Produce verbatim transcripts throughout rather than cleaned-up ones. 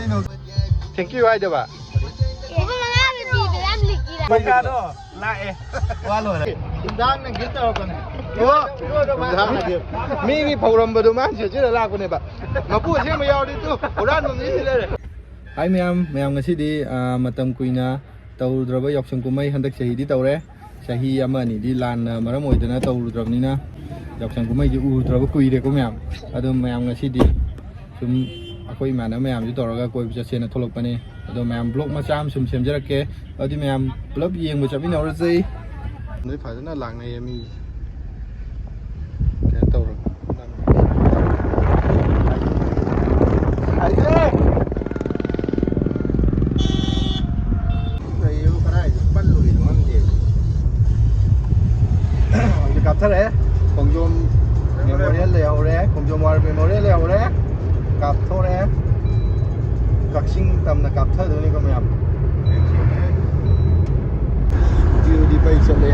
Thank you ꯍꯥꯏꯗꯕ? ꯂꯨꯄꯥ ꯃꯉꯥꯒꯤ ꯄꯤꯕ ꯌꯥꯝ ꯂꯤꯛꯏꯗ꯫ ꯄꯩꯁꯥꯗꯣ ꯂꯥꯛꯑꯦ꯫ ꯋꯥ ꯂꯣꯏꯔꯦ꯫ ꯅꯨꯡꯗꯥꯡꯅ gift ꯇꯧꯔꯛꯄꯅꯦ꯫ ꯑꯣ, ꯅꯨꯡꯗꯥꯡꯅ gift꯫ ꯃꯤꯒꯤ ꯐꯧꯔꯝꯕꯗꯣ ꯃꯥꯅ ꯁꯦꯠꯆꯤꯜꯂ ꯂꯥꯛꯄꯅꯦꯕ꯫ ꯃꯄꯨ ꯑꯁꯦꯡꯕ ꯌꯥꯎꯔꯗꯤ ꯇꯨ ꯍꯨꯔꯥꯟꯕ ꯃꯤ ꯂꯩꯔꯦ꯫ ꯍꯥꯏ ꯃꯌꯥꯝ, ꯃꯌꯥꯝ ꯉꯁꯤꯗꯤ, ꯑ, ꯃꯇꯝ ꯀꯨꯏꯅ ꯇꯧꯔꯨꯗ꯭ꯔꯕ ꯌꯥꯎꯁꯪ ꯀꯨꯝꯍꯩ ꯍꯟꯗꯛ ꯆꯍꯤꯗꯤ ꯇꯧꯔꯦ꯫ ꯆꯍꯤ ꯑꯃ ꯑꯅꯤꯗꯤ ꯂꯥꯟꯅ ꯃꯔꯝ ꯑꯣꯏꯗꯅ ꯇꯧꯔꯨꯗ꯭ꯔꯕꯅꯤꯅ ꯌꯥꯎꯁꯪ ꯀꯨꯝꯍꯩꯁꯦ ꯎꯗ꯭ꯔꯕ ꯀꯨꯏꯔꯦꯀꯣ ꯃꯌꯥꯝ꯫ ꯑꯗꯣ ꯃꯌꯥꯝ ꯉꯁꯤꯗꯤ ꯁꯨꯝ ꯑꯩꯈꯣꯏ ꯏꯃꯥꯟꯅꯕ ꯃꯌꯥꯝꯁꯨ ꯇꯧꯔꯒ ꯀꯣꯏꯕ ꯆꯠꯁꯦꯅ ꯊꯣꯛꯂꯛꯄꯅꯦ꯫ ꯑꯗꯣ ꯃꯌꯥꯝ vlog ꯃꯆꯥ ꯑꯃ ꯁꯨꯝ ꯁꯦꯝꯖꯔꯛꯀꯦ꯫ ꯑꯗꯨꯗꯤ ꯃꯌꯥꯝ ꯄꯨꯂꯞ ꯌꯦꯡꯕ ꯆꯠꯃꯤꯟꯅꯧꯔꯁꯤ꯫ ꯅꯣꯏ ꯐꯖꯅ ꯂꯥꯛꯅꯩꯌꯦ ꯃꯤ꯫ ꯀꯩꯅꯣ ꯇꯧꯔꯣ꯫ ꯍꯥꯏꯖꯦ! ꯀꯩꯅꯣ ꯀꯗꯥꯏꯗ ꯄꯜꯂꯨꯔꯤꯅꯣ ꯈꯪꯗꯦ꯫ ꯍꯧꯖꯤꯛ ꯀꯥꯞꯊꯔꯛꯑꯦ꯫ ꯈꯣꯡꯖꯣꯝ memorial ꯂꯩꯍꯧꯔꯦ, ꯈꯣꯡꯖꯣꯝ war memorial ꯂꯩꯍꯧꯔꯦ꯫ ꯀꯥꯞꯊꯣꯔꯛꯑꯦ꯫ ꯀꯛꯆꯤꯡ ꯇꯝꯅ ꯀꯥꯞꯊꯗꯣꯏꯅꯤꯀꯣ ꯃꯌꯥꯝ꯫ View ꯗꯤ ꯃꯩ ꯆꯠꯂꯦ꯫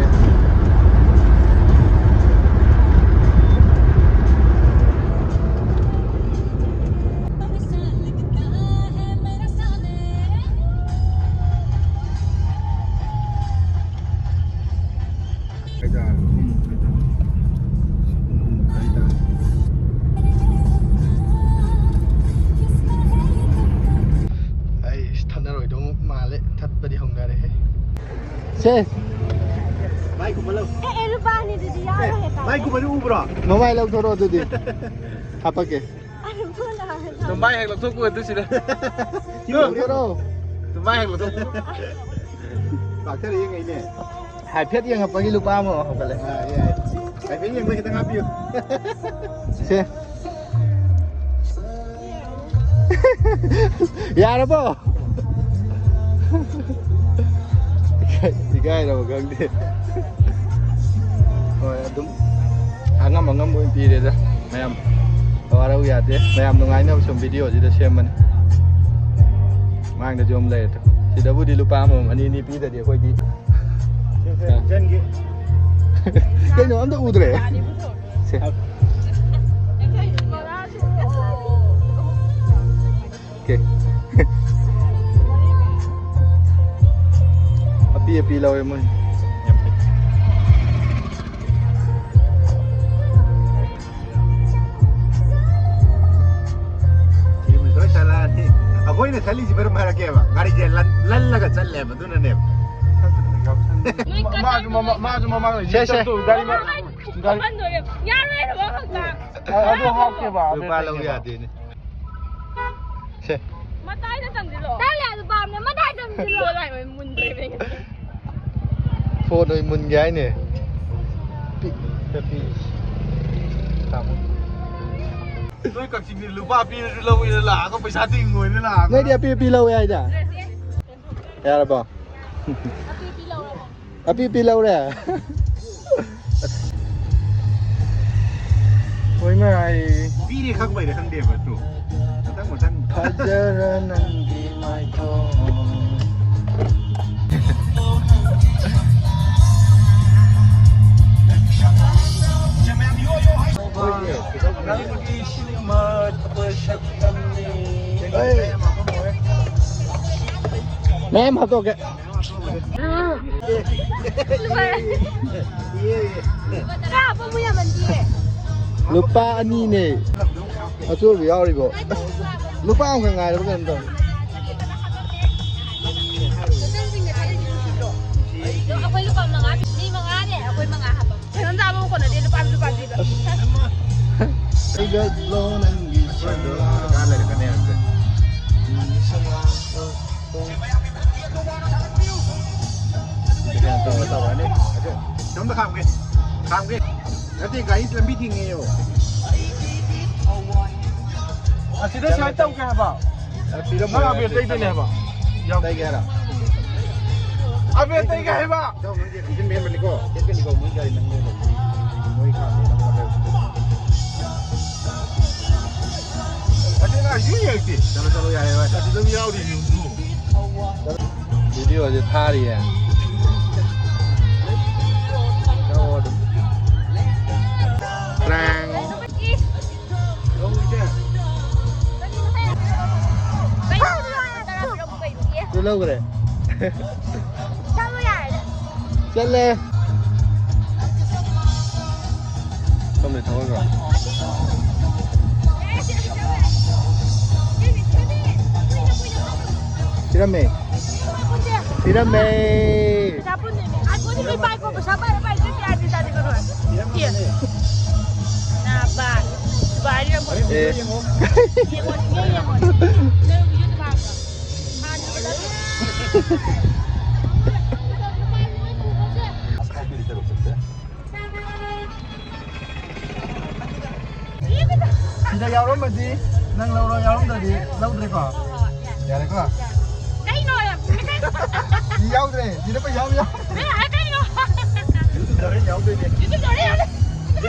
ꯑꯩ ꯊꯠꯅꯔꯣꯏꯗꯧ ꯃꯥꯜꯂꯦ꯫ ꯊꯠꯄꯗꯤ ꯍꯧꯅꯔꯦꯍꯦ꯫ ꯁꯦ꯫ ꯃꯥꯏ ꯈꯨꯝꯕ ꯂꯧ꯫ ꯑꯦ, ꯑꯦ, ꯂꯨꯄꯥ ꯑꯅꯤꯗꯨꯗꯤ ꯌꯥꯎꯔꯣꯏꯍꯦ, ꯇꯥꯃꯣ꯫ ꯃꯥꯏ ꯈꯨꯝꯕꯗꯤ ꯎꯕ꯭ꯔꯣ? ꯃꯃꯥꯏ ꯂꯧꯊꯣꯔꯛꯑꯣ ꯑꯗꯨꯗꯤ꯫ ꯍꯥꯄꯛꯀꯦ꯫ ꯑꯗꯨꯝ ꯃꯥꯏ ꯍꯦꯛ ꯂꯧꯊꯣꯛꯄ ꯑꯗꯨ ꯁꯤꯗ꯫ ꯁꯤ ꯂꯧꯊꯣꯔꯛꯑꯣ꯫ ꯑꯗꯨꯝ ꯃꯥꯏ ꯍꯦꯛ ꯂꯧꯊꯣꯛꯄ꯫ ꯄꯥꯛꯊꯔ ꯌꯦꯡꯉꯩꯅꯦ꯫ ꯍꯥꯏꯐꯦꯠ ꯌꯦꯡꯉꯛꯄꯒꯤ ꯂꯨꯄꯥ ꯑꯃ ꯍꯧꯒꯠꯂꯦ꯫ ꯑꯥ, ꯌꯥꯏ꯫ ꯍꯥꯏꯐꯦꯠ ꯌꯦꯡꯕ ꯈꯤꯇꯪ ꯍꯥꯞꯄꯤꯌꯨ꯫ ꯁꯦ꯫ ꯌꯥꯔꯕꯣ? ꯏꯀꯥꯏꯔꯕ ꯈꯪꯗꯦ꯫ ꯍꯣꯏ, ꯑꯗꯨꯝ ꯑꯉꯝ ꯑꯉꯝꯕ ꯑꯣꯏꯅ ꯄꯤꯔꯦꯗ ꯃꯌꯥꯝ꯫ ꯋꯥꯔꯧ ꯌꯥꯗꯦ꯫ ꯃꯌꯥꯝ ꯅꯨꯡꯉꯥꯏꯅꯕ ꯁꯨꯝ video ꯁꯤꯗ ꯁꯦꯝꯕꯅꯤ꯫ ꯃꯥꯡꯗꯁꯨ ꯑꯃ ꯂꯩꯔꯦ꯫ ꯁꯤꯗꯕꯨꯗꯤ ꯂꯨꯄꯥ ꯑꯃꯃꯝ ꯑꯅꯤ ꯑꯅꯤ ꯄꯤꯗꯗꯤ ꯑꯩꯈꯣꯏꯗꯤ꯫ ꯆꯟꯒꯦ꯫ ꯀꯩꯅꯣ ꯑꯝꯇ ꯎꯗ꯭ꯔꯦ꯫ ꯁꯦ꯫ Okay꯫ ꯑꯄꯤ ꯑꯄꯤ ꯂꯧꯔꯦ ꯃꯣꯏ꯫ ꯁꯤꯃ ꯁꯣꯏ ꯆꯠꯂꯛꯑꯅꯤ꯫ ꯑꯩꯈꯣꯏꯅ ꯆꯠꯂꯤꯁꯤ ꯃꯔꯝ ꯍꯥꯏꯔꯛꯀꯦꯕ, ꯒꯥꯔꯤꯁꯦ ꯂꯟ-, ꯂꯜꯂꯒ ꯆꯠꯂꯦꯕ, ꯑꯗꯨꯅꯅꯦꯕ꯫ ꯃꯥꯁꯨ ꯃꯃꯥ-, ꯃꯥꯁꯨ ꯃꯃꯥꯡꯗ ꯁꯦ, ꯁꯦ꯫ ꯆꯠꯇꯣ, ꯒꯥꯔꯤ ꯃ-, ꯒꯥꯔꯤ ꯌꯥꯔꯣꯏ, ꯍꯥꯏꯕ ꯈꯛꯇ꯫ ꯑ-, ꯑꯗꯨ ꯍꯥꯞꯀꯦꯕ, ꯂꯨꯄꯥ ꯂꯧ ꯌꯥꯗꯦꯅꯦ꯫ ꯁꯦ꯫ ꯃꯇꯥꯏꯗ ꯆꯪꯁꯤꯜꯂꯣ꯫ ꯇꯜꯂꯦ, ꯑꯗꯨ ꯄꯥꯝꯗꯦ꯫ ꯃꯇꯥꯏ ꯆꯪꯁꯤꯜꯂꯣ꯫ ꯐꯣꯟ ꯑꯣꯏ ꯃꯨꯟꯗ꯭ꯔꯦ ꯏꯕꯦꯝꯃ꯫ ꯐꯣꯟ ꯑꯣꯏ ꯃꯨꯟꯒꯦ ꯍꯥꯏꯅꯦ꯫ ꯄꯤꯛ, ꯄꯤꯛ꯫ ꯇꯥꯃꯣ꯫ ꯅꯣꯏ ꯀꯛꯆꯤꯡꯗꯤ ꯂꯨꯄꯥ ꯄꯤꯔꯁꯨ ꯂꯧꯏꯅ ꯂꯥꯛꯑꯒ ꯄꯩꯁꯥ ꯇꯤꯡꯉꯣꯏꯅ ꯂꯥꯛꯑꯒ꯫ ꯅꯣꯏꯗꯤ ꯑꯄꯤ ꯑꯄꯤ ꯂꯧꯋꯦ ꯍꯥꯏꯗ꯫ ꯌꯥꯔꯕꯣ? ꯑꯄꯤ ꯑꯄꯤ ꯂꯧꯔꯕꯣ? ꯑꯄꯤ ꯑꯄꯤ ꯂꯧꯔꯦ꯫ ꯍꯣꯏ ꯃꯥ ꯑꯩ ꯄꯤꯔꯦ ꯈꯪꯕꯩꯔ ꯈꯪꯗꯦꯕ ꯇꯨ꯫ ꯃꯊꯪ ꯃꯊꯪ꯫ ꯐꯖꯔ ꯅꯪꯒꯤ ꯃꯥꯏꯊꯣꯡ꯫ ꯅꯪꯒꯤ ꯁꯤꯃꯠꯄ ꯁꯛꯇꯝꯅꯤ꯫ ꯃꯌꯥꯝ ꯍꯥꯞꯇꯣꯛꯀꯦ꯫ ꯂꯨꯄꯥ ꯑꯅꯤꯅꯦ꯫ ꯑꯆꯣꯏꯕ ꯌꯥꯎꯔꯤꯕꯣ? ꯂꯨꯄꯥ ꯑꯃꯈꯛ ꯉꯥꯏꯔꯕ ꯀꯩꯅꯣꯝ ꯇꯧꯔꯦ꯫ ꯑꯩꯈꯣꯏ ꯂꯨꯄꯥ ꯃꯉꯥ, ꯃꯤ ꯃꯉꯥꯅꯦ, ꯑꯩꯈꯣꯏ ꯃꯉꯥ ꯍꯥꯞꯄ꯫ ꯁꯦꯟꯗꯣꯟ ꯆꯥꯕ ꯀꯣꯟꯅꯗꯦ, ꯂꯨꯄꯥ, ꯂꯨꯄꯥ ꯄꯤꯕ꯫ ꯁꯤꯒꯠꯂꯣ ꯅꯪꯒꯤ ꯁꯦꯟꯗꯣꯟ꯫ ꯗꯔꯀꯥꯔ ꯂꯩꯔꯛꯀꯅꯤ ꯍꯥꯏꯕꯁꯦ꯫ ꯀꯩꯅꯣ ꯇꯧꯔ ꯇꯧꯔꯅꯤ꯫ ꯑꯗꯨ ꯁꯣꯝꯗ ꯈꯥꯝꯒꯦ꯫ ꯈꯥꯝꯒꯦ꯫ ꯅꯠꯇꯦ, ꯒꯥꯔꯤ ꯂꯝꯕꯤ ꯊꯤꯡꯉꯦꯌꯣ꯫ ꯑꯁꯤꯗ ꯁꯨꯃꯥꯏꯅ ꯇꯧꯒꯦ ꯍꯥꯏꯕ꯫ ꯅꯪ ꯑꯕꯦꯔ ꯇꯩꯗꯣꯏꯅꯦ ꯍꯥꯏꯕ꯫ ꯌꯥꯎ꯫ ꯇꯩꯒꯦ ꯍꯥꯏꯔꯣ? ꯑꯕꯦꯔ ꯇꯩꯒꯦ ꯍꯥꯏꯕ꯫ ꯏꯇꯥꯎ, ꯅꯪꯁꯦ ꯈꯪꯖꯤꯟꯕ ꯍꯦꯟꯕꯅꯤꯀꯣ꯫ ꯆꯦꯠꯀꯅꯤꯀꯣ, ꯃꯣꯏ ꯒꯥꯔꯤ ꯅꯪ ꯂꯩꯔꯗꯤ꯫ ꯃꯣꯏ ꯈꯥꯝꯃꯦ, ꯅꯪ ꯍꯣꯠꯅꯔꯁꯨ꯫ ꯑꯁꯤ ꯑꯉꯥꯡꯁꯤ ꯌꯦꯡꯉꯛꯇꯦ꯫ ꯆꯠꯂꯣ, ꯆꯠꯂꯣ, ꯌꯥꯔꯦ, ꯌꯥꯔꯦ꯫ ꯑꯁꯤ ꯑꯗꯨꯝ ꯌꯥꯎꯔꯤ, ꯌꯦꯡꯉꯨ꯫ ꯚꯤꯗꯤꯑꯣꯁꯦ ꯊꯥꯔꯤꯌꯦ꯫ ꯄ꯭ꯔꯥꯡ꯫ ꯀꯩꯅꯣ ꯍꯦ? ꯂꯧꯈ꯭ꯔꯦ꯫ ꯆꯠꯂꯣ ꯌꯥꯔꯦ꯫ ꯆꯠꯂꯦ꯫ ꯁꯣꯝꯗ ꯊꯧꯍꯟꯈ꯭ꯔꯣ꯫ ꯄꯤꯔꯝꯃꯦ꯫ ꯄꯤꯔꯝꯃꯦ꯫ ꯄꯩꯁꯥ ꯄꯨꯟꯗꯣꯏꯅꯦ꯫ ꯑꯩꯈꯣꯏꯗꯤ ꯂꯣꯏ ꯄꯥꯏꯀꯣ, ꯄꯩꯁꯥ ꯄꯥꯏꯔ ꯄꯥꯏꯔ ꯆꯠꯄ ꯌꯥꯗꯦ, ꯇꯥꯗꯦ ꯀꯩꯅꯣ꯫ ꯅꯥꯕ꯫ ꯗꯨꯕꯥꯏꯗ ꯌꯥꯝ ꯑꯦ꯫ ꯌꯦꯡꯉꯣ, ꯁꯨꯡꯌꯦꯡ ꯌꯦꯡꯉꯣ꯫ ꯅꯪ ꯌꯨꯝ ꯂꯥꯛꯄ꯫ ꯁꯤꯗ ꯌꯥꯎꯔꯝꯃꯗꯤ ꯅꯪ ꯂꯧꯔꯣ, ꯌꯥꯎꯔꯝꯗ꯭ꯔꯗꯤ ꯂꯧꯗ꯭ꯔꯦꯀꯣ? ꯌꯥꯔꯦꯀꯣ? ꯀꯩꯅꯣ? ꯁꯤ ꯌꯥꯎꯗ꯭ꯔꯦ, ꯁꯤꯗ ꯄꯩꯁꯥ ꯑꯃ ꯌꯥꯎ-, ꯀꯩꯅꯣ? ꯌꯥꯎꯗꯣꯏꯅꯦ꯫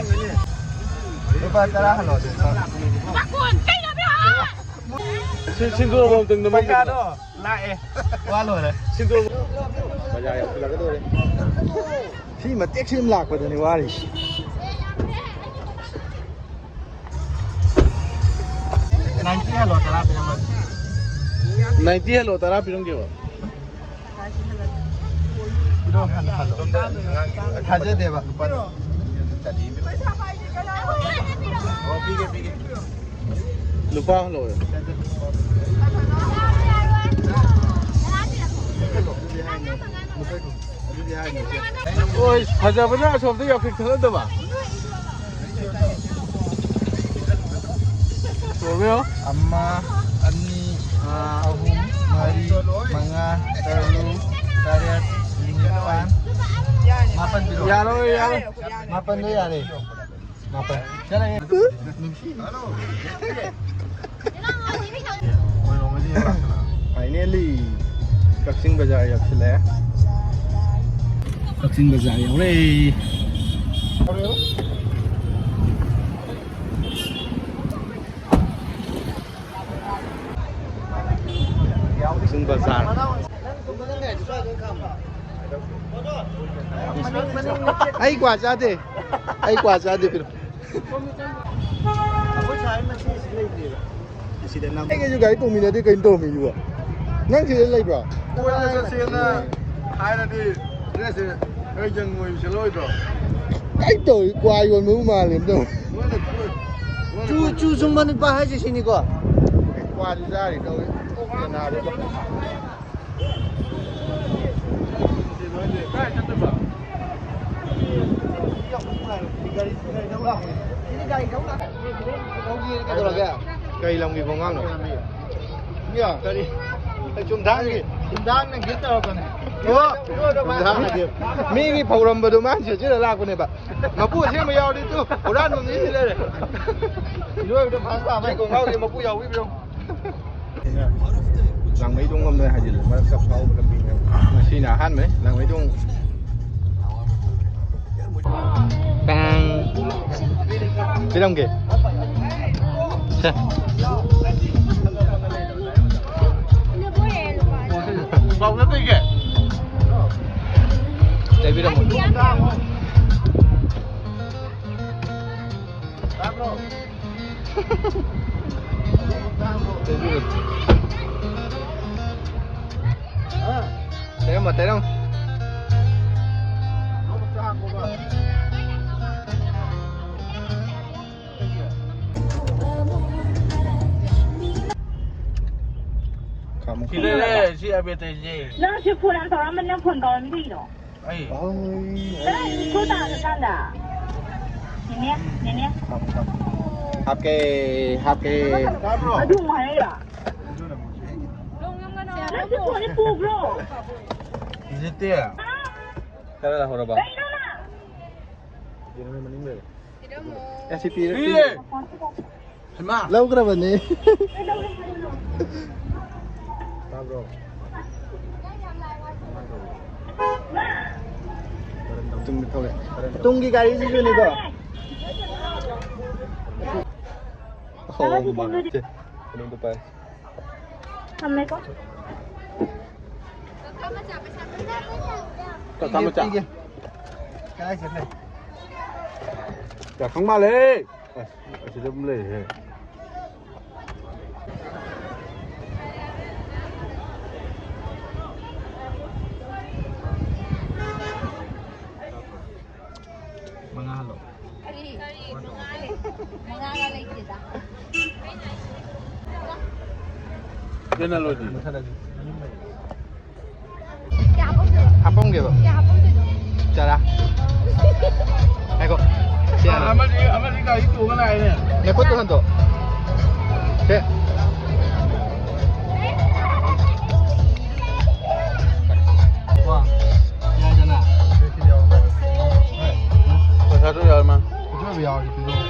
ꯂꯨꯄꯥ ꯇꯔꯥ ꯍꯜꯂꯣ ꯑꯗꯨꯗꯤ꯫ ꯂꯨꯄꯥ ꯀꯨꯟ꯫ ꯀꯩꯅꯣ? ꯁꯤ ꯁꯤꯟꯗꯣꯛꯑꯣ ꯑꯝꯇꯪ ꯅꯃꯥꯏꯗꯣ꯫ ꯄꯩꯁꯥꯗꯣ ꯂꯥꯛꯑꯦ꯫ ꯋꯥ ꯂꯣꯏꯔꯦ꯫ ꯁꯤꯟꯗꯣꯛꯑꯣ꯫ ꯕꯖꯥꯔ ꯌꯧꯁꯤꯜꯂꯛꯀꯗꯧꯔꯦ꯫ ꯁꯤ ꯃꯇꯦꯛꯁꯤ ꯑꯗꯨꯝ ꯂꯥꯛꯄꯗꯅꯤ ꯋꯥꯔꯤꯁꯤ꯫ ꯅꯥꯏꯟꯇꯤ ꯍꯜꯂꯣ, ꯇꯔꯥ ꯄꯤꯔꯝꯃꯒꯦ꯫ ꯅꯥꯏꯟꯇꯤ ꯍꯜꯂꯣ, ꯇꯔꯥ ꯄꯤꯔꯝꯒꯦꯕ꯫ ꯄꯤꯔꯣ, ꯍꯜꯂꯣ, ꯍꯜꯂꯣ꯫ ꯊꯥꯖꯗꯦꯕ꯫ ꯂꯨꯄꯥ ꯍꯜꯂꯣ꯫ ꯑꯣꯏ, ꯐꯖꯕꯅ ꯑꯁꯣꯝꯗ ꯌꯥꯎꯈꯤ ꯈꯪꯍꯧꯗꯕ꯫ ꯔꯣꯃꯤꯌꯣ꯫ ꯑꯃ, ꯑꯅꯤ, ꯑꯥ, ꯑꯍꯨꯝ, ꯃꯔꯤ, ꯃꯉꯥ, ꯇꯔꯨꯛ, ꯇꯔꯦꯠ, ꯅꯤꯄꯥꯟ, ꯃꯥꯄꯟ ꯄꯤꯔꯛꯑꯣ꯫ ꯌꯥꯔꯣꯏ, ꯌꯥꯔꯣꯏ꯫ ꯃꯥꯄꯟꯗꯣ ꯌꯥꯔꯦ꯫ ꯃꯥꯄꯟ꯫ ꯆꯠꯂꯒꯦ꯫ ꯅꯨꯡꯁꯤ꯫ Finally, ꯀꯛꯆꯤꯡ ꯕꯖꯥꯔ ꯌꯧꯁꯤꯜꯂꯛꯑꯦ꯫ ꯀꯛꯆꯤꯡ ꯕꯖꯥꯔ ꯌꯧꯔꯦ꯫ ꯀꯛꯆꯤꯡ ꯕꯖꯥꯔ꯫ ꯑꯩ ꯀ꯭ꯋꯥ ꯆꯥꯗꯦ꯫ ꯑꯩ ꯀ꯭ꯋꯥ ꯆꯥꯗꯦ, ꯄꯤꯔꯣ꯫ ꯑꯩꯒꯁꯨ ꯒꯥꯔꯤ ꯇꯣꯡꯃꯤꯟꯅꯗꯦ, ꯀꯩꯅꯣ ꯇꯧꯔꯝꯃꯤꯁꯤꯕꯣ? ꯅꯪ ꯁꯤꯗ ꯂꯩꯕ꯭ꯔꯣ? ꯀꯣꯏꯕ ꯆꯠꯁꯦꯅ ꯍꯥꯏꯔꯗꯤ ꯗ꯭ꯔꯦꯁꯁꯦ ꯈꯔ ꯌꯪ ꯑꯣꯏꯕ ꯁꯦꯠꯂꯣꯏꯗ꯭ꯔꯣ? ꯀꯩ ꯇꯧꯔꯤ? ꯀ꯭ꯋꯥ ꯌꯣꯟꯕꯕꯨ ꯃꯥꯜꯂꯦ ꯑꯝꯇ꯫ ꯂꯣꯏꯅ ꯀꯣꯏ-, ꯂꯣꯏꯅ ꯆꯨ, ꯀꯣꯏ-, ꯆꯨ ꯁꯨꯡꯕ ꯅꯨꯄꯥ ꯍꯥꯏꯁꯦ ꯁꯤꯅꯤꯀꯣ? ꯀ꯭ꯋꯥꯗꯤ ꯆꯥꯔꯤ ꯇꯧꯔꯤ꯫ ꯀꯣꯛ ꯌꯥ ꯅꯥꯔꯦ꯫ ꯀꯥꯏ ꯆꯠꯇꯣꯏꯕ? ꯀꯩꯗꯧꯔꯒꯦ? ꯀꯩ ꯂꯝꯒꯤ ꯈꯣꯡꯒꯥꯡꯅꯣ? ꯀꯔꯤ? ꯆꯨꯝꯊꯥꯡꯒꯤ꯫ ꯆꯨꯝꯊꯥꯡꯅ gift ꯇꯧꯔꯛꯄꯅꯦ꯫ ꯑꯣ! ꯆꯨꯝꯊꯥꯡꯅ gift꯫ ꯃꯤꯒꯤ ꯐꯧꯔꯝꯕꯗꯣ ꯃꯥꯅ ꯁꯦꯠꯆꯤꯜꯂ ꯂꯥꯛꯄꯅꯦꯕ꯫ ꯃꯄꯨ ꯑꯁꯦꯡꯕ ꯌꯥꯎꯔꯗꯤ ꯇꯨ ꯍꯨꯔꯥꯟꯕ ꯃꯤ ꯂꯩꯔꯦ꯫ ꯏꯔꯣꯏꯕꯗ first ꯇꯥꯕ꯫ ꯁꯤ ꯈꯣꯡꯒ꯭ꯔꯥꯎꯁꯦ ꯃꯄꯨ ꯌꯥꯎꯕꯤꯕ꯭ꯔꯣ? ꯂꯥꯡꯃꯩꯗꯣꯡ ꯂꯣꯝꯗ ꯍꯥꯏꯖꯤꯜꯂꯦ, ꯃꯔꯛꯇ ꯐꯥꯎꯕ ꯂꯝꯕꯤꯅꯦ꯫ ꯉꯁꯤꯅ ꯑꯍꯥꯟꯕꯅꯤ ꯂꯥꯡꯃꯩꯗꯣꯡ꯫ ꯄꯦꯡ꯫ ꯄꯤꯔꯝꯒꯦ꯫ ꯁꯦ꯫ ꯄꯥꯎ ꯅꯠꯇꯦ ꯀꯦ? ꯂꯩꯕꯤꯔꯝꯃꯣ꯫ ꯇꯩꯔꯝꯃꯣ, ꯇꯩꯔꯝꯃꯣ꯫ ꯈꯥꯃꯨ, ꯁꯤ ꯈꯥꯃꯨ꯫ ꯂꯩꯔꯦ, ꯁꯤ ꯑꯕꯦꯇꯩꯁꯦ꯫ ꯅꯪ ꯁꯤ ꯐꯣꯟ ꯌꯥꯝ ꯇꯧꯔꯛꯑꯝꯕꯅꯤ, ꯅꯪ ꯐꯣꯟ ꯇꯧꯔꯝꯃꯤ ꯀꯩꯒꯤꯅꯣ? ꯑꯩ꯫ ꯀꯗꯥꯏꯗ ꯁ꯭ꯀꯨꯜ ꯇꯥꯔꯀꯥꯟꯗ? ꯅꯦꯅꯦ, ꯅꯦꯅꯦ꯫ ꯍꯥꯞꯀꯦ, ꯍꯥꯞꯀꯦ꯫ ꯇꯥꯕ꯭ꯔꯣ? ꯑꯗꯨ ꯑꯃꯨꯛ ꯍꯥꯏꯔꯛꯏꯔꯣ? ꯅꯪ ꯁꯤ ꯐꯣꯟꯁꯦ ꯄꯨꯕ꯭ꯔꯣ? ꯖꯤꯇꯦ꯫ ꯈꯔ ꯂꯧꯍꯧꯔꯕ? ꯀꯩꯅꯣ ꯅꯪ? ꯑꯦ, ꯁꯤ ꯄꯤꯔꯦ꯫ ꯄꯤꯔꯦ꯫ ꯍꯩꯃꯥ! ꯂꯧꯈ꯭ꯔꯕꯅꯦ꯫ ꯇꯥꯕ꯭ꯔꯣ? ꯇꯨꯡꯗ ꯊꯧꯔꯦ꯫ ꯇꯨꯡꯒꯤ ꯒꯥꯔꯤꯁꯤꯁꯨꯅꯤꯀꯣ꯫ ꯑꯣ, ꯃꯥ꯫ ꯁꯦ, ꯀꯩꯅꯣꯝꯇ ꯄꯥꯏ꯫ ꯊꯝꯃꯦꯀꯣ꯫ ꯀꯀꯥ ꯃꯆꯥ꯫ ꯄꯤꯒꯦ꯫ ꯀꯗꯥꯏ ꯆꯠꯈ꯭ꯔꯦ? ꯌꯥꯈꯪ ꯃꯥꯜꯂꯦ꯫ ꯑꯁ, ꯑꯁꯤꯗ ꯑꯗꯨꯝ ꯂꯩꯔꯦꯍꯦ꯫ ꯍꯥꯞꯄꯝꯒꯦꯕ꯫ ꯆꯔꯥ꯫ ꯉꯥꯏꯈꯣ꯫ ꯁꯤ ꯍꯥꯟꯅ꯫ ꯑꯃꯗꯤ ꯑꯃꯗꯤ ꯒꯥꯔꯤ ꯇꯣꯡꯉ ꯂꯥꯛꯑꯦꯅꯦ꯫ ꯅꯈꯨꯠꯇꯨ ꯍꯟꯗꯣꯛ꯫ ꯁꯦ꯫ ꯀꯣ꯫ ꯌꯥꯏꯗꯅ꯫ ꯄꯩꯁꯥꯗꯨ ꯌꯥꯎꯔ ꯃꯥ꯫ ꯄꯩꯁꯥꯗꯨ ꯌꯥꯎꯔꯗꯤ ꯄꯤꯔꯛꯑꯣ꯫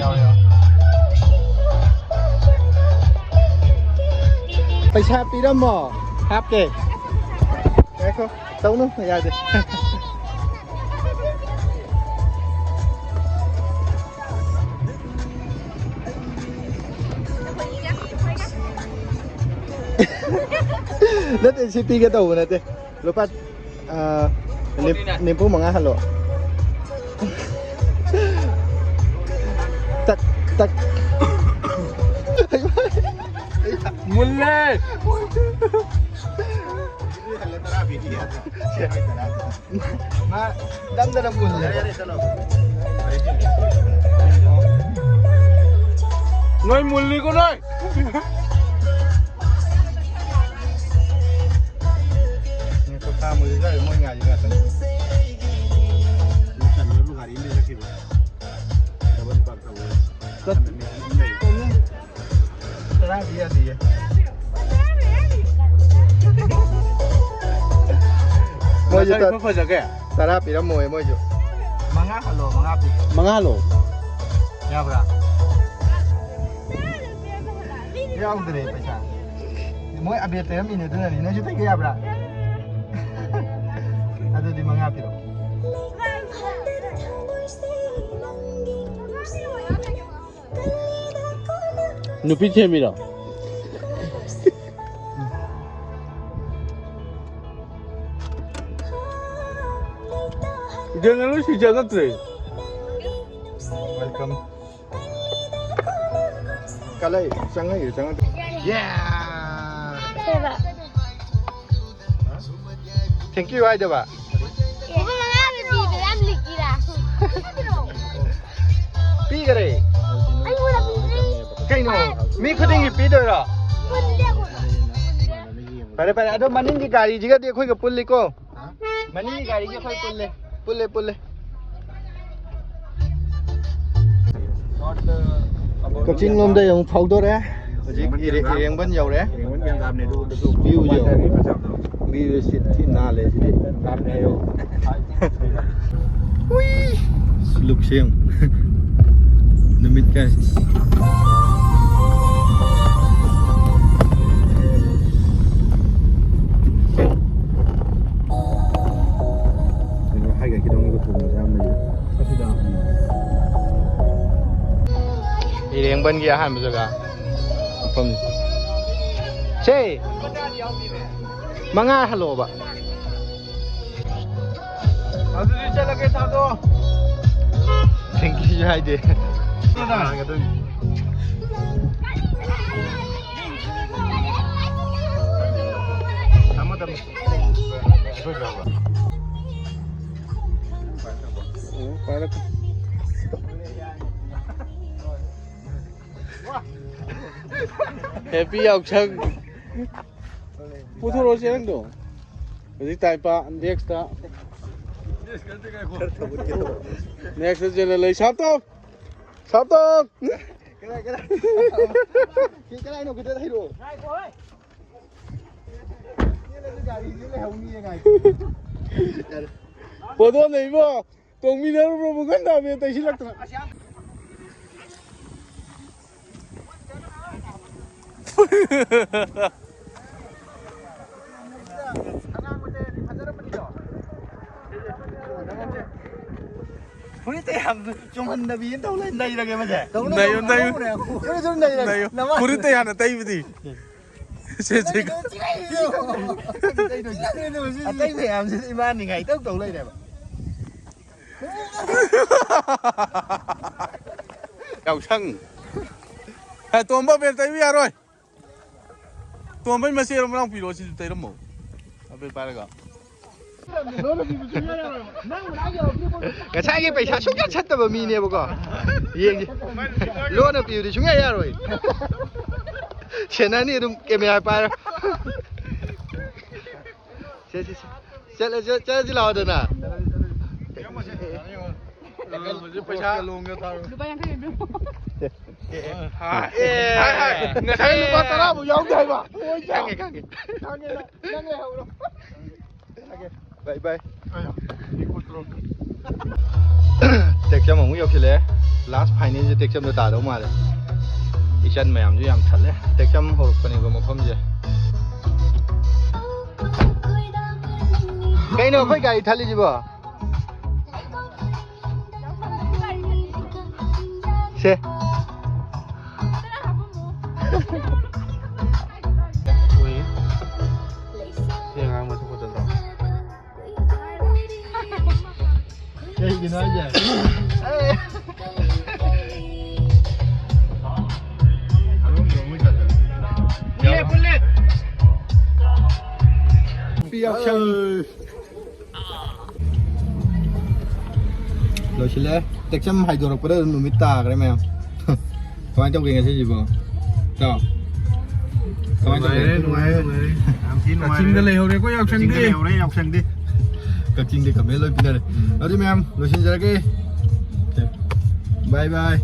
ꯌꯥꯎꯔꯦ, ꯌꯥꯎꯔꯦ꯫ ꯄꯩꯁꯥ ꯄꯤꯔꯝꯃꯣ꯫ ꯍꯥꯞꯀꯦ꯫ ꯉꯥꯏꯈꯣ꯫ ꯇꯧꯅꯨ꯫ ꯌꯥꯗꯦ꯫ ꯅꯠꯇꯦ, ꯁꯤ ꯄꯤꯒꯦ ꯇꯧꯕ ꯅꯠꯇꯦ꯫ ꯂꯨꯄꯥ, ꯑ, ꯅꯤꯝ-, ꯅꯤꯝꯐꯨ ꯃꯉꯥ ꯍꯜꯂꯣ꯫ ꯇꯛ, ꯇꯛ꯫ ꯃꯨꯜꯂꯦ꯫ ꯃꯥ ꯅꯝꯗꯅ ꯃꯨꯜꯂꯦ꯫ ꯅꯣꯏ ꯃꯨꯜꯂꯤꯀꯣ ꯅꯣꯏ꯫ ꯉꯥꯏꯈꯣ, ꯈꯥꯝꯃꯨꯁꯦ, ꯁ꯭ꯋꯥꯏꯗ ꯃꯣꯏ ꯉꯥꯏꯔꯤ ꯉꯥꯛꯇꯪ꯫ ꯂꯣꯏꯁꯟꯅꯕ ꯒꯥꯔꯤ ꯑꯃ ꯆꯠꯈꯤꯕ꯫ ꯗꯕꯜ ꯄꯥꯔꯛ ꯇꯧꯕ꯫ ꯆꯠ-, ꯇꯔꯥꯗꯤ ꯌꯥꯗꯤꯌꯦ꯫ ꯃꯣꯏꯁꯨ ꯉꯁꯥꯏ ꯇ-, ꯈꯔ ꯐꯖꯒꯦ? ꯇꯔꯥ ꯄꯤꯔꯝꯃꯣꯏ ꯃꯣꯏꯁꯨ꯫ ꯃꯉꯥ ꯍꯜꯂꯣ, ꯃꯉꯥ ꯄꯤ꯫ ꯃꯉꯥ ꯍꯜꯂꯣ꯫ ꯌꯥꯕ꯭ꯔꯥ? ꯌꯥꯎꯗ꯭ꯔꯦ ꯄꯩꯁꯥ꯫ ꯃꯣꯏ ꯑꯕꯦꯔ ꯇꯩꯔꯝꯃꯤꯅꯦ, ꯑꯗꯨꯅꯅꯤ꯫ ꯅꯣꯏꯁꯨ ꯇꯩꯒꯦ ꯌꯥꯕ꯭ꯔꯥ? ꯑꯗꯨꯗꯤ ꯃꯉꯥ ꯄꯤꯔꯛꯑꯣ꯫ ꯅꯨꯄꯤ ꯊꯦꯝꯃꯤꯔꯣ? ꯌꯦꯡꯉꯅꯨ, ꯁꯤ ꯆꯪꯉꯛꯇ꯭ꯔꯦ꯫ Welcome. ꯀꯂꯩ, ꯆꯪꯉꯛꯏꯔ ꯆꯪꯉꯛꯇ꯭ꯔꯤ? ꯀꯩꯕ? Thank you ꯍꯥꯏꯗꯕ? ꯂꯨꯄꯥ ꯃꯉꯥ ꯄꯤꯕꯗꯣ ꯌꯥꯝ ꯂꯤꯛꯏꯔꯥ? ꯄꯤꯈꯔꯦ꯫ ꯑꯩꯉꯣꯟꯗ ꯄꯤꯗ꯭ꯔꯤ꯫ ꯃꯤ ꯈꯨꯗꯤꯡꯒꯤ ꯄꯤꯗꯣꯏꯔꯣ? ꯐꯔꯦ, ꯐꯔꯦ, ꯑꯗꯣ ꯃꯅꯤꯡꯒꯤ ꯒꯥꯔꯤꯁꯤꯒꯗꯤ ꯑꯩꯈꯣꯏꯒ ꯄꯨꯜꯂꯤꯀꯣ? ꯃꯅꯤꯡꯒꯤ ꯒꯥꯔꯤꯁꯦ ꯑꯩꯈꯣꯏ ꯄꯨꯜꯂꯦ꯫ ꯄꯨꯜꯂꯦ, ꯄꯨꯜꯂꯦ꯫ ꯀꯛꯆꯤꯡ ꯂꯣꯝꯗꯩ ꯑꯃꯨꯛ ꯐꯥꯎꯗꯣꯔꯦ꯫ ꯍꯧꯖꯤꯛ ꯏꯔꯦ-, ꯏꯔꯦꯡꯕꯟ ꯌꯧꯔꯦ꯫ ꯚ꯭ꯌꯨꯁꯦ ꯌꯦꯡꯉꯣ꯫ ꯚ꯭ꯌꯨꯁꯦ ꯊꯤ ꯅꯥꯜꯂꯦ ꯁꯤꯗꯤ꯫ ꯂꯨꯛꯁꯦ ꯌꯦꯡꯉꯨ꯫ ꯅꯨꯃꯤꯠ ꯀꯥꯏ꯫ ꯀꯩꯅꯣ ꯍꯥꯏꯒꯠꯈꯤꯗꯧꯅꯤꯀꯣ, ꯊꯣꯡꯕꯁꯦ ꯌꯥꯝ ꯂꯩꯌꯦ꯫ ꯑꯁꯤꯗ꯫ ꯏꯔꯦꯡꯕꯟꯒꯤ ꯑꯍꯥꯟꯕ ꯖꯒꯥ ꯃꯐꯝꯅꯤ꯫ ꯁꯦ! ꯃꯉꯥ ꯍꯜꯂꯛꯑꯣꯕ꯫ ꯑꯗꯨꯗꯤ ꯆꯠꯂꯒꯦ, ꯊꯥꯗꯣ꯫ ꯊꯦꯡꯀꯤꯁꯨ ꯍꯥꯏꯗꯦ꯫ ꯊꯝꯃꯣ, ꯊꯝꯃꯣ꯫ ꯍꯦꯄꯤ ꯌꯥꯎꯁꯪ꯫ ꯄꯨꯊꯣꯔꯛꯑꯣ ꯆꯦꯔꯪꯗꯣ꯫ ꯍꯧꯖꯤꯛ ꯇꯥꯏꯄ, ꯅꯦꯛꯁꯇ꯫ ꯅꯦꯛꯁꯇ ꯆꯦꯜꯂ ꯂꯩ꯫ ꯁꯥꯞ ꯇꯧ! ꯁꯥꯞ ꯇꯧ! ꯀꯗꯥꯏ, ꯀꯗꯥꯏ? ꯁꯤ ꯀꯗꯥꯏꯅꯣ? ꯈꯤꯇ ꯍꯩꯔꯛꯑꯣ꯫ ꯆꯦꯜꯂꯁꯨ ꯒꯥꯔꯤꯁꯦ ꯂꯩꯍꯧꯅꯤꯌꯦ, ꯉꯥꯏꯈꯣ꯫ ꯄꯣꯠꯇꯣ ꯂꯩꯕꯣ! ꯇꯣꯡꯃꯤꯟꯅꯔꯨꯕ꯭ꯔꯣ ꯃꯨꯛꯍꯟ ꯗꯥꯝꯅꯦ ꯇꯩꯁꯤꯜꯂꯛꯇꯅ꯫ ꯐꯨꯔꯤꯠꯇ ꯌꯥꯝ ꯆꯨꯝꯍꯟꯗꯕꯤ ꯑꯃ ꯇꯧ ꯂꯩ, ꯅꯩꯔꯒꯦ ꯃꯁꯦ꯫ ꯅꯩꯌꯨ, ꯅꯩꯌꯨ꯫ ꯆꯨꯝꯅ ꯆꯨꯝꯅ ꯅꯩꯔꯒꯦ꯫ ꯅꯩꯌꯨ꯫ ꯅꯃꯥꯏ꯫ ꯐꯨꯔꯤꯠꯇ ꯍꯥꯟꯅ ꯇꯩꯕꯗꯤ꯫ ꯁꯦ, ꯁꯦ꯫ ꯑꯇꯩ ꯃꯌꯥꯝꯁꯤ ꯏꯕꯥꯅꯤ ꯉꯥꯏꯇꯧ ꯇꯧ ꯂꯩꯔꯦꯕ꯫ ꯌꯥꯎꯁꯪ꯫ ꯑꯦ, ꯇꯣꯝꯕ, ꯕꯦꯜ ꯇꯩꯕ ꯌꯥꯔꯣꯏ꯫ ꯇꯣꯝꯕꯩ ꯃꯆꯦꯔꯣ, ꯃꯅꯥꯎꯄꯤꯔꯣ? ꯁꯤꯁꯨ ꯇꯩꯔꯝꯃꯣ꯫ ꯑꯕꯦꯜ ꯄꯥꯏꯔꯒ꯫ ꯉꯁꯥꯏꯒꯤ ꯄꯩꯁꯥ ꯁꯨꯡꯆꯠ ꯆꯠꯇꯕ ꯃꯤꯅꯦꯕꯀꯣ꯫ ꯌꯦꯡꯁꯤ꯫ ꯂꯣꯟꯅ ꯄꯤꯕꯗꯤ ꯁꯨꯡꯌꯥ ꯌꯥꯔꯣꯏ꯫ ꯁꯦꯟꯅꯅꯤ ꯑꯗꯨꯝ ꯀꯦꯃꯦꯔꯥ ꯄꯥꯏꯔ꯫ ꯁꯦ, ꯁꯦ, ꯁꯦ꯫ ꯆꯠꯂ-, ꯆꯠ-, ꯆꯠꯂꯁꯤ ꯂꯥꯛꯑꯣꯗꯅ꯫ ꯍꯧꯖꯤꯛ ꯄꯩꯁꯥ ꯂꯣꯡꯒ ꯊꯥꯔꯣ꯫ ꯂꯨꯄꯥ ꯌꯥꯡꯈꯩ ꯄꯤꯔꯣ꯫ ꯑꯦ꯫ ꯍꯥꯏ, ꯍꯥꯏ꯫ ꯉꯁꯥꯏ ꯂꯨꯄꯥ ꯇꯔꯥꯕꯨ ꯌꯥꯎꯗꯦ ꯍꯥꯏꯕ꯫ ꯈꯪꯉꯦ, ꯈꯪꯉꯦ꯫ ꯈꯪꯉꯦ ꯅꯪ꯫ ꯅꯪ ꯂꯩꯍꯧꯔꯣ꯫ ꯕꯥꯏ ꯕꯥꯏ꯫ ꯇꯦꯛꯆꯝ ꯑꯃꯨꯛ ꯌꯧꯁꯤꯜꯂꯛꯑꯦ꯫ ꯂꯥꯁ ꯐꯥꯏꯅꯦꯜꯁꯦ ꯇꯦꯛꯆꯝꯗ ꯇꯥꯗꯧ ꯃꯥꯜꯂꯦ꯫ ꯏꯆꯟ ꯃꯌꯥꯝꯁꯨ ꯌꯥꯝ ꯊꯠꯂꯦ꯫ ꯇꯦꯛꯆꯝ ꯍꯧꯔꯛꯄꯅꯦꯕ ꯃꯐꯝꯁꯦ꯫ ꯀꯩꯅꯣ ꯑꯩꯈꯣꯏ ꯒꯥꯔꯤ ꯊꯠꯂꯤꯁꯤꯕꯣ? ꯁꯦ꯫ ꯎꯏ꯫ ꯁꯤ ꯑꯉꯥꯡ ꯃꯁꯛ ꯐꯖꯗ꯭ꯔꯣ? ꯀꯩꯒꯤꯅꯣ ꯍꯥꯏꯁꯦ? ꯄꯨꯜꯂꯦ, ꯄꯨꯜꯂꯦ꯫ P F C. ꯂꯣꯏꯁꯤꯜꯂꯦ꯫ ꯇꯦꯛꯆꯝ ꯍꯥꯏꯗꯣꯔꯛꯄꯗ ꯑꯗꯨꯝ ꯅꯨꯃꯤꯠ ꯇꯥꯈ꯭ꯔꯦ ꯃꯌꯥꯝ꯫ ꯀꯃꯥꯏꯅ ꯇꯧꯒꯦ ꯉꯁꯤꯁꯤꯕꯣ? ꯏꯇꯥꯎ? ꯀꯃꯥꯏꯅ ꯇꯧꯒꯦ? ꯅꯨꯡꯉꯥꯏꯔꯦ, ꯅꯨꯡꯉꯥꯏꯔꯦ, ꯅꯨꯡꯉꯥꯏꯔꯦ꯫ ꯌꯥꯝ ꯊꯤ ꯅꯨꯡꯉꯥꯏꯔꯦ꯫ ꯀꯛꯆꯤꯡꯗ ꯂꯩꯍꯧꯔꯦꯀꯣ ꯌꯥꯎꯁꯪꯗꯤ꯫ ꯀꯛꯆꯤꯡꯗ ꯂꯩꯍꯧꯔꯦ ꯌꯥꯎꯁꯪꯗꯤ꯫ ꯀꯛꯆꯤꯡꯗ ꯀꯃꯦꯟ ꯂꯣꯏ ꯄꯤꯅꯔꯦ꯫ ꯎꯝ꯫ ꯑꯗꯨꯗꯤ ꯃꯌꯥꯝ ꯂꯣꯏꯁꯤꯟꯖꯔꯒꯦ꯫ ꯕꯥꯏ ꯕꯥꯏ꯫